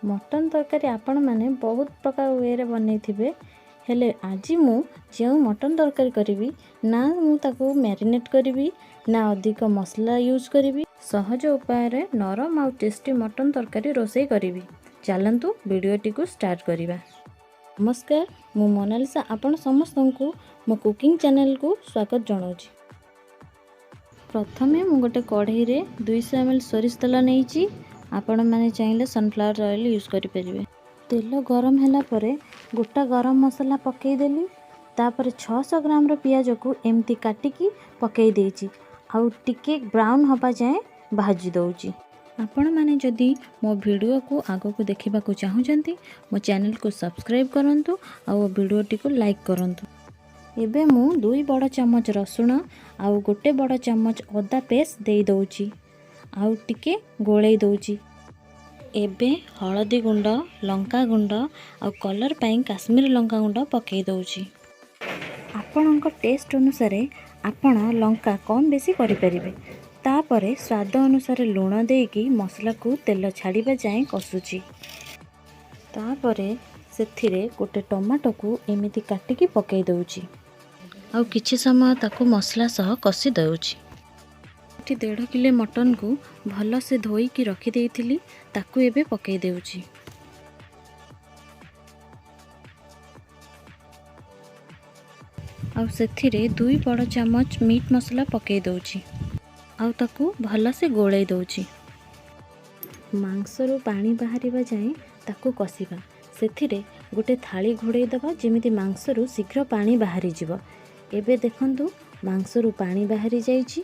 Mutton ତରକାରୀ ଆପଣମାନେ ବହୁତ ପ୍ରକାର ୱେରେ ବନେଇଥିବେ, ହେଲେ ଆଜି ମୁଁ ଯେଉଁ ମଟନ୍ ତରକାରୀ କରିବି, ନା ମୁଁ ତାକୁ ମ୍ୟାରିନେଟ୍ କରିବି ନା ଅଧିକ ମସଲା ୟୁଜ୍ କରିବି। ସହଜ ଉପାୟରେ ନରମ ଆଉ ଟେଷ୍ଟି ମଟନ୍ ତରକାରୀ ରୋଷେଇ କରିବି। ଚାଲନ୍ତୁ ଭିଡ଼ିଓଟିକୁ ଷ୍ଟାର୍ଟ କରିବା। ନମସ୍କାର, ମୁଁ ମୋନାଲିସା, ଆପଣ ସମସ୍ତଙ୍କୁ ମୋ କୁକିଂ ଚ୍ୟାନେଲକୁ ସ୍ୱାଗତ ଜଣାଉଛି। ପ୍ରଥମେ ମୁଁ ଗୋଟେ କଢ଼େଇରେ 200 ଏମ୍ ଏଲ୍ ସୋରିଷ ତେଲ ନେଇଛି। ଆପଣମାନେ ଚାହିଁଲେ ସନଫ୍ଲାୱାର ଅଏଲ୍ ୟୁଜ୍ କରିପାରିବେ। ତେଲ ଗରମ ହେଲା ପରେ ଗୋଟା ଗରମ ମସଲା ପକାଇଦେଲି। ତାପରେ 600 ଗ୍ରାମର ପିଆଜକୁ ଏମିତି କାଟିକି ପକାଇ ଦେଇଛି ଆଉ ଟିକେ ବ୍ରାଉନ୍ ହେବା ଯାଏଁ ଭାଜି ଦେଉଛି। ଆପଣମାନେ ଯଦି ମୋ ଭିଡ଼ିଓକୁ ଆଗକୁ ଦେଖିବାକୁ ଚାହୁଁଛନ୍ତି, ମୋ ଚ୍ୟାନେଲକୁ ସବସ୍କ୍ରାଇବ୍ କରନ୍ତୁ ଆଉ ଭିଡ଼ିଓଟିକୁ ଲାଇକ୍ କରନ୍ତୁ। ଏବେ ମୁଁ 2 ବଡ଼ ଚାମଚ ରସୁଣ ଆଉ 1 ବଡ଼ ଚାମଚ ଅଦା ପେଷ୍ଟ ଦେଇଦେଉଛି ଆଉ ଟିକେ ଗୋଳେଇ ଦେଉଛି। ଏବେ ହଳଦୀ ଗୁଣ୍ଡ, ଲଙ୍କା ଗୁଣ୍ଡ ଆଉ କଲର୍ ପାଇଁ କାଶ୍ମୀର ଲଙ୍କା ଗୁଣ୍ଡ ପକାଇ ଦେଉଛି। ଆପଣଙ୍କ ଟେଷ୍ଟ ଅନୁସାରେ ଆପଣ ଲଙ୍କା କମ୍ ବେଶୀ କରିପାରିବେ। ତାପରେ ସ୍ୱାଦ ଅନୁସାରେ ଲୁଣ ଦେଇକି ମସଲାକୁ ତେଲ ଛାଡ଼ିବା ଯାଏଁ କଷୁଛି। ତାପରେ ସେଥିରେ ଗୋଟେ ଟମାଟୋକୁ ଏମିତି କାଟିକି ପକାଇ ଦେଉଛି ଆଉ କିଛି ସମୟ ତାକୁ ମସଲା ସହ କଷି ଦେଉଛି। ଏଠି 1.5 କିଲୋ ମଟନକୁ ଭଲସେ ଧୋଇକି ରଖିଦେଇଥିଲି, ତାକୁ ଏବେ ପକାଇ ଦେଉଛି। ଆଉ ସେଥିରେ 2 ବଡ଼ ଚାମଚ ମିଟ୍ ମସଲା ପକାଇ ଦେଉଛି ଆଉ ତାକୁ ଭଲସେ ଗୋଳେଇ ଦେଉଛି। ମାଂସରୁ ପାଣି ବାହାରିବା ଯାଏଁ ତାକୁ କଷିବା। ସେଥିରେ ଗୋଟେ ଥାଳି ଘୋଡ଼େଇ ଦେବା, ଯେମିତି ମାଂସରୁ ଶୀଘ୍ର ପାଣି ବାହାରିଯିବ। ଏବେ ଦେଖନ୍ତୁ, ମାଂସରୁ ପାଣି ବାହାରି ଯାଇଛି।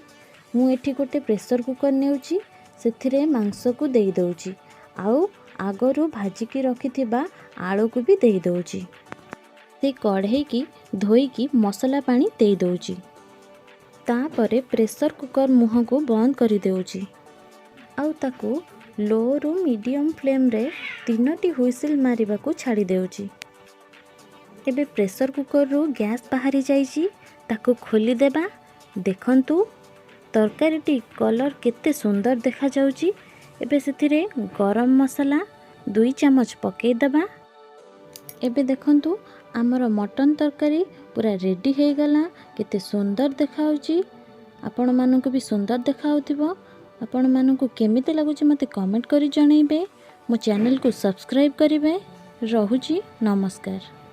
ମୁଁ ଏଠି ଗୋଟେ ପ୍ରେସର୍ କୁକର୍ ନେଉଛି, ସେଥିରେ ମାଂସକୁ ଦେଇଦେଉଛି ଆଉ ଆଗରୁ ଭାଜିକି ରଖିଥିବା ଆଳୁକୁ ବି ଦେଇଦେଉଛି। ସେ କଢ଼େଇକି ଧୋଇକି ମସଲା ପାଣି ଦେଇଦେଉଛି। ତାପରେ ପ୍ରେସର୍ କୁକର୍ ମୁହଁକୁ ବନ୍ଦ କରିଦେଉଛି ଆଉ ତାକୁ ଲୋରୁ ମିଡ଼ିୟମ୍ ଫ୍ଲେମ୍ରେ ତିନୋଟି ହୁଇସିଲ୍ ମାରିବାକୁ ଛାଡ଼ି ଦେଉଛି। ଏବେ ପ୍ରେସର୍ କୁକର୍ରୁ ଗ୍ୟାସ୍ ବାହାରି ଯାଇଛି, ତାକୁ ଖୋଲିଦେବା। ଦେଖନ୍ତୁ, ତରକାରୀଟି କଲର୍ କେତେ ସୁନ୍ଦର ଦେଖାଯାଉଛି। ଏବେ ସେଥିରେ ଗରମ ମସଲା 2 ଚାମଚ ପକାଇଦେବା। ଏବେ ଦେଖନ୍ତୁ, ଆମର ମଟନ୍ ତରକାରୀ ପୁରା ରେଡ଼ି ହେଇଗଲା। କେତେ ସୁନ୍ଦର ଦେଖାହେଉଛି! ଆପଣମାନଙ୍କୁ ବି ସୁନ୍ଦର ଦେଖାହେଉଥିବ। ଆପଣମାନଙ୍କୁ କେମିତି ଲାଗୁଛି, ମୋତେ କମେଣ୍ଟ କରି ଜଣାଇବେ। ମୋ ଚ୍ୟାନେଲକୁ ସବସ୍କ୍ରାଇବ୍ କରିବେ। ରହୁଛି, ନମସ୍କାର।